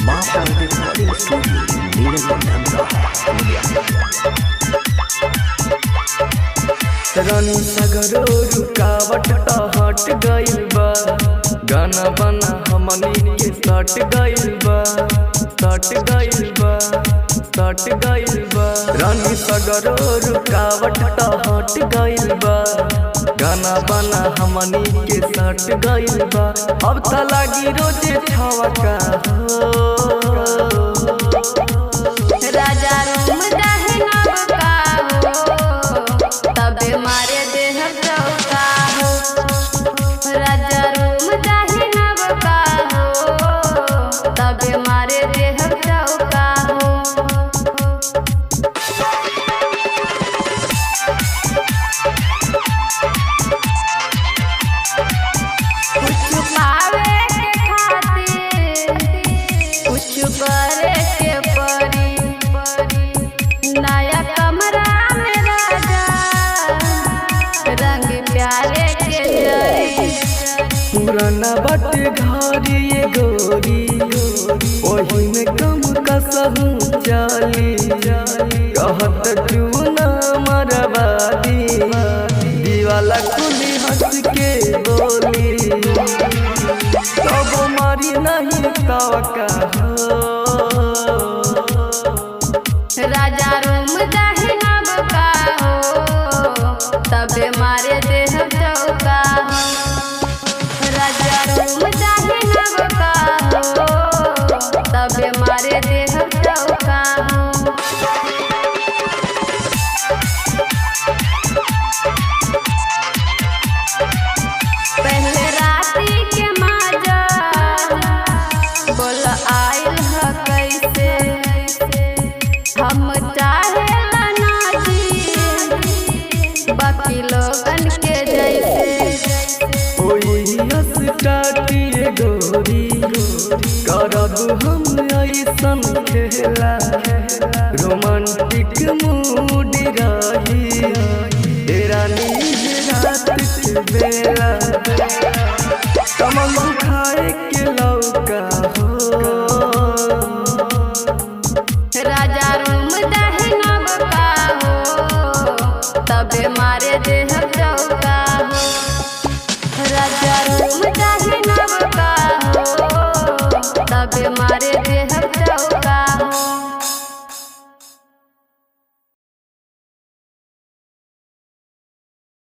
माँ शांति recording studio नीलम धमका। रानी सगरो रुकावट त हट गइल बा, गाना बना हमनी के सट गइल बा, सट गइल बा, सट गइल बा। रानी सगरो रुकावट त हट गइल बा, गाना बना हमनी के सट गइल बा। अब त लागी रोजे छवका हो। राजा रूम चाहे नवका हो, तबे मारे देह चौका हो। राजा रूम चाहे नवका हो, तबे मारे देह चौका हो। कुछ पावे के खातिर कुछ करे के परी, नया कमरा में राजा रंग प्यारे के जरी। पुराना बट घर ये गोरी, ओही में कम कसहू चली। कहत चूना मरवादी, दीवाला खुली हंस के बोली। तब मारी नहीं तवका हो। राजा रूम चाहे नवका हो, तबे मारे देह चौका हो। राजा रूम चाहे नवका हो, तबे मारे देह चौका हो। पहले राती के माजा बोल आइल ह कैसे, हम चाहे ना जी बाकी लोगन के जैसे। ओही हंस काटिए गोरी, करब हम ऐसन खेला। रोमांटिक मूड रही ए रानी रात के बेला। कमल खाए के लौका हो। राजा रूम चाहे नवका हो, तबे मारे देह चौका।